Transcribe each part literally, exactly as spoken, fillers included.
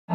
ये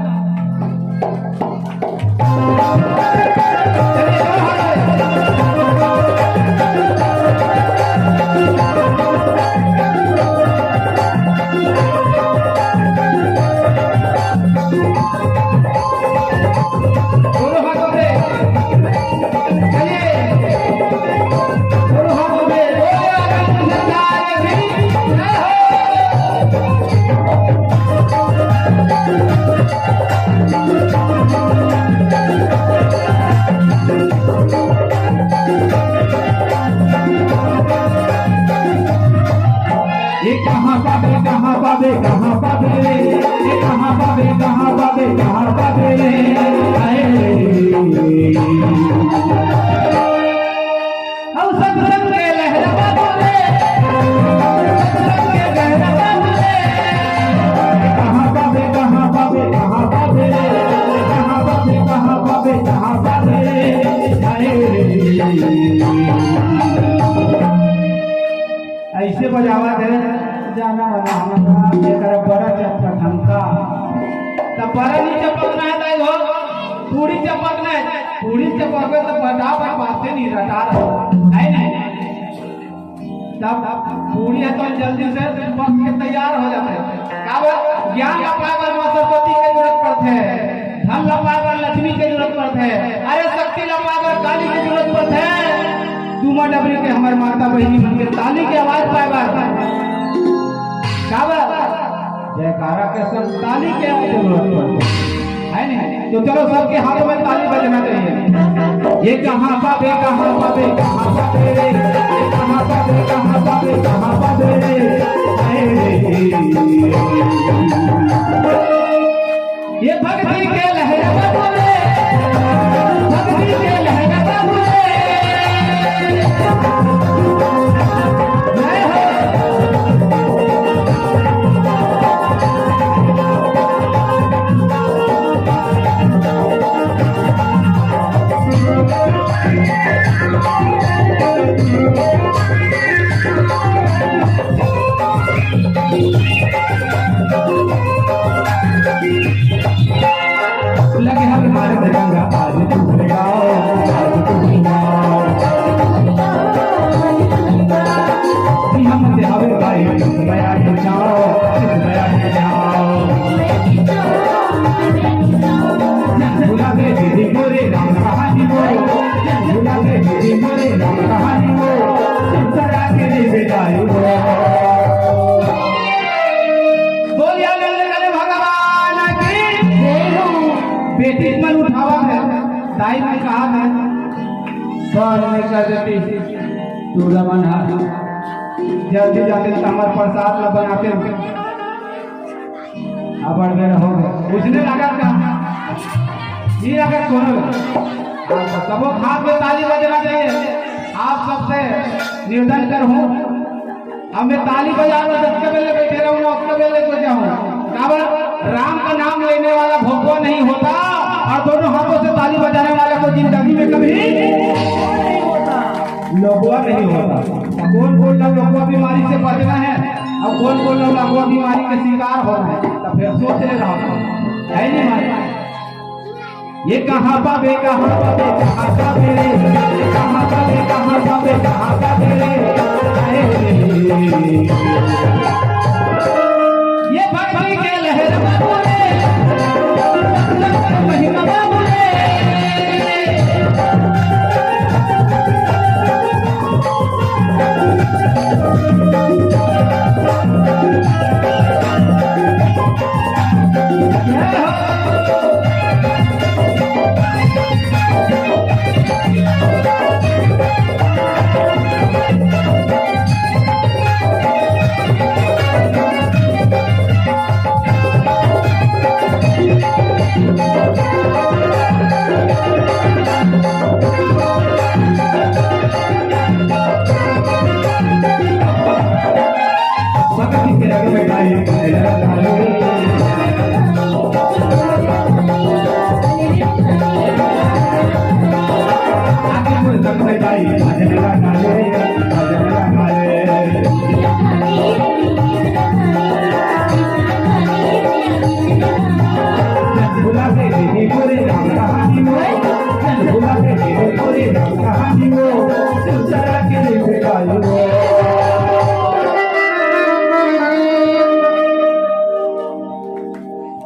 कहाँ पाबे, कहाँ पाबे, कहाँ पाबे रे? ये कहाँ पाबे, कहाँ पाबे, कहाँ पाबे रे? हाय रे। हम सब संग के लहरा बाबू रे, सब संग के लहरा बाबू रे। कहाँ पाबे, कहाँ पाबे, कहाँ पाबे रे? कहाँ पाबे, कहाँ पाबे, कहाँ पाबे रे? हाय रे। अइसे बजावत हे, जाना वाला हमारा, एकरा बड़ा चपकत हमका। त बड़ा नहीं चपकना है, दाई हो, पूरी चपकना है। पूरी चपकबे त फटाफट बाते नहीं रटा रहा, है नहीं? तब पूरी है तो जल्दी से पक के तैयार हो जाते हैं। का बा? ज्ञान ला पाए बर माँ सरस्वती के जरूरत पड़थे, धन ला पाए बर लक्ष्मी के जरूरत पड़थे, अरे शक्ति ला पाए बर काली के जरूरत पड़थे। दूमा डबरी के हमर माता बहिनी मन के ताली के आवाज पाए बर, का बा? जयकारा के संग ताली के जरूरत पड़थे, है नहीं? तो चलो, सबके हाथों में ताली बजना चाहिए। ये कहाँ पाबे, कहाँ पाबे, कहाँ पाबे रे? ये कहाँ पाबे, कहाँ पाबे, कहाँ पाबे रे? हाय रे। ये भक्ति के लहरा बाबू रे, भक्ति के लहरा बाबू रे। जय हो। लगे हवे मारे तिरंगा, आज तू गाओ, आज तू गाओ। हम ते हवे भाई, बया के जाओ, बया के जाओ। भुला दे दीदी मोरे राम कहानी वो, भुला दे दीदी मोरे राम कहानी वो, सरा के दे विदाई वो। बोलिया नंद काले भगवान की। बेटी मन उठावा है, दाई मन कहा है, बाहर नहीं कर देती, तू रमन हा, जल्दी जाते तो हमारे प्रसाद ला बनाते। अब अड़ गए रहोगे, उसने लगा का, ये अगर सुनो, आप सबको हाथ में ताली बजना चाहिए। आप सबसे निवेदन करूँ, अब मैं ताली बजा रहा हूँ, जब के बेले बैठे रहूँ, उसके बेले को जाऊँ। काबर? राम का नाम लेने वाला भोकवा नहीं होता, और दोनों हाथों से ताली बजाने वाला को जिंदगी में कभी नहीं होता, लोगवा नहीं होता। कौन बोल रहा लोगवा बीमारी से बचना है, और कौन बोल रहा लोगवा बीमारी का शिकार होना है, तो फिर सोच ले रहा है नहीं भाई? ये कहाँ पाबे, कहाँ पाबे, कहाँ पाबे रे? ये कहाँ पाबे, कहाँ पाबे, कहाँ पाबे रे? हाय रे। ये भक्ति के लहर बाबू रे, महिमा बाबू रे।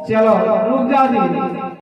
चलो, रुक जा जी।